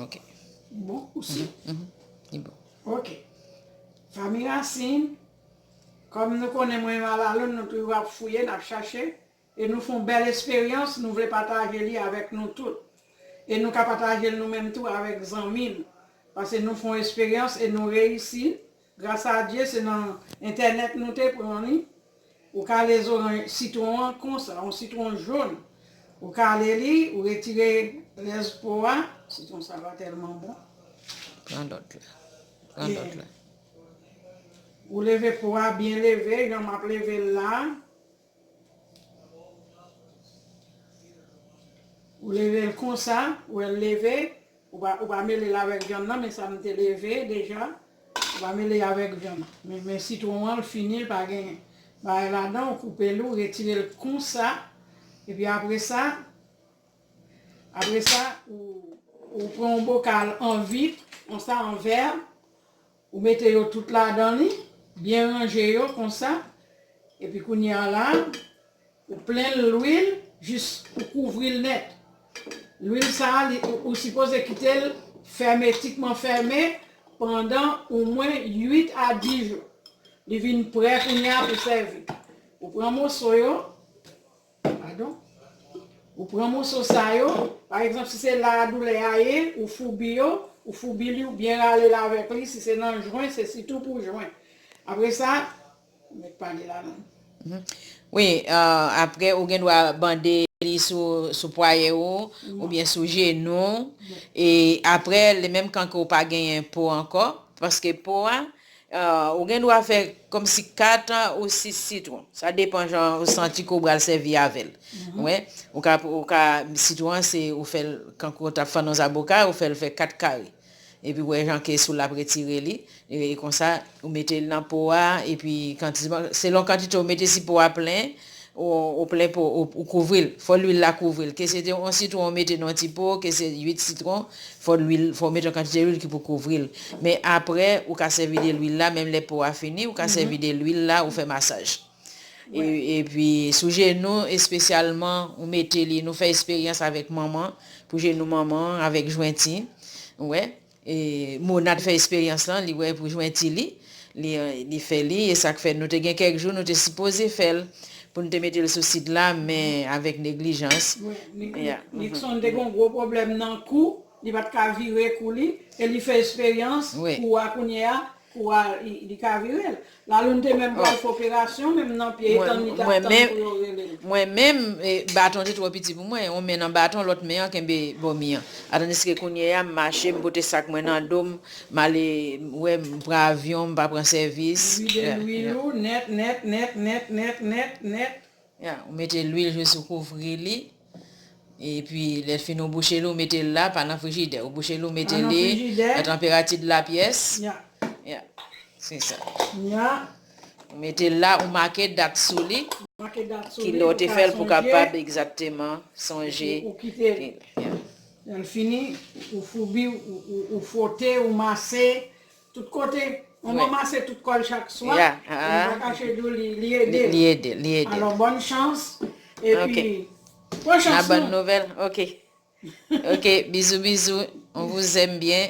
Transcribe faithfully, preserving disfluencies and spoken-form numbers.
Ok. Bon, ou si? Mhm. Li bon. Ok. Fanmi Rasin, kòm nou konnen mwen menm a Laloun, nou toujou ap fouye, n ap chache. E nou fè yon bèl esperyans, nou vle pataje li avèk nou tout. E nou ka pataje l nou menm tou avèk zanmi n. Paske nou fè yon esperyans e nou reyisi. Gras a Dye, se nan entènèt nou te pran li. Ou kale zoranj, sitwon an konsa, yon sitwon jòn. Ou kale li, ou retire lès po a. Sitwon sa pa tèlman bon. Pran lòt la. Pran lòt la. Ou leve po a byen leve, jan m ap leve l la. Ou leve l konsa, ou wè l leve, ou pa, ou pa mele l avèk vyann nan, men sa m te leve deja. Ou pa mele l avèk vyann nan. Men, men sitwon an, l fini, l pa gen bagay ladan, ou koupe l, ou retire l konsa. Epi apre sa, apre sa, ou, ou pran yon bokal an vit, konsa, an vè, ou mete yo tout ladan li, byen ranje yo konsa. Epi kounye a la, ou plen l lwil jis ou kouvri l nèt. Lwil sa a, li, ou, ou sipoze kite l fèmetikman fèmen pandan omwen uit a dis jou. Li vin prè kounye a pou sèvi. Ou pran moso yo, padon, ou pran moso sa yo, pa egzanp, si se la a doulè a ye, ou foubi yo, ou foubi li, ou byen rale l avèk li, si se nan jwen, se sitou pou jwen. Apre sa, ou mèt pale la non. Wi, euh, apre ou gen dwa bande li sou, sou pwaye ou, oubyen sou jenou. E apre, li menm kan ke ou pa genyen po ankò, paske po a, euh, ou gen dwa fè kòmsi kat ou sis sitwon. Sa depan jan ou santi ke ou pral sèvi avè l. Wè, ou ka, ou ka, sitwon an se ou fè l, kan ou t ap fann yon zaboka, ou fè l fè kat kare. Epi ou wè jan ke sou l ap retire li. E konsa, ou mete l nan po a, epi kantite, selon kantite ou mete, si po a plen, ou, ou plen po, ou, ou kouvri l. Fò lwil la kouvri l. Ke se te yon sitwon ou mete nan yon ti po, ke se uit sitwon, fò lwil, fò w mete yon kantite lwil ki pou kouvri l. Men apre, ou ka sèvi de lwil la, menm lè po a fini, ou ka sèvi de lwil la, ou fè masaj. E, epi sou jenou espesyalman, ou mete li, nou fè esperyans avèk manman, pou jenou manman an, avèk jwenti. Ou wè, e, Mona t fè esperyans lan, li wè pou jwenti li, li, li fè li, e sa k fè nou te gen kèk jou, nou te sipoze fè l, pou nou te mete l sou sit la, men avèk neglijans. Nixon te gen yon gwo pwoblèm nan kou, li pa t ka vire kou li, e li fè esperyans kou a kounye a, kou a, li, li ka vire l. Laloun te menm pral fè operasyon, menm nan pye, e tann li t ap tann pou yo rele l. Mwen menm, e, baton te twò piti pou mwen. Yon men nan baton, lòt men an kenbe bò mi an. Atandiske kounye a, m mache, m pote sak mwen nan do m, m ale, wè, m pran avyon, m pa pran sèvis. Vide lwil ou nèt, nèt, nèt, nèt, nèt, nèt, nèt. Ya, ou mete lwil jis ou kouvri li. Epi, lè fini ou bouche li, ou mete l la, pa nan frijidè. Ou bouche li, ou mete li nan tanperati de lapyès. Ya. Ya. Se sa. Ya. Ou mete l la, ou make dat sou li. Make dat sou li. Kilè ou te fè l pou kapab egzakteman sonje. Ou kite l. Lè l fini, ou foubi, ou, ou, ou fwote, ou mase. Tout kote. Yon manman se tout kò l chak swa. Li pa kache di w li, li ede l. Li ede, li ede. Alò, bòn chans. Epi, pran chans nou. Ok. Ok, bizou, bizou. On vous aime bien.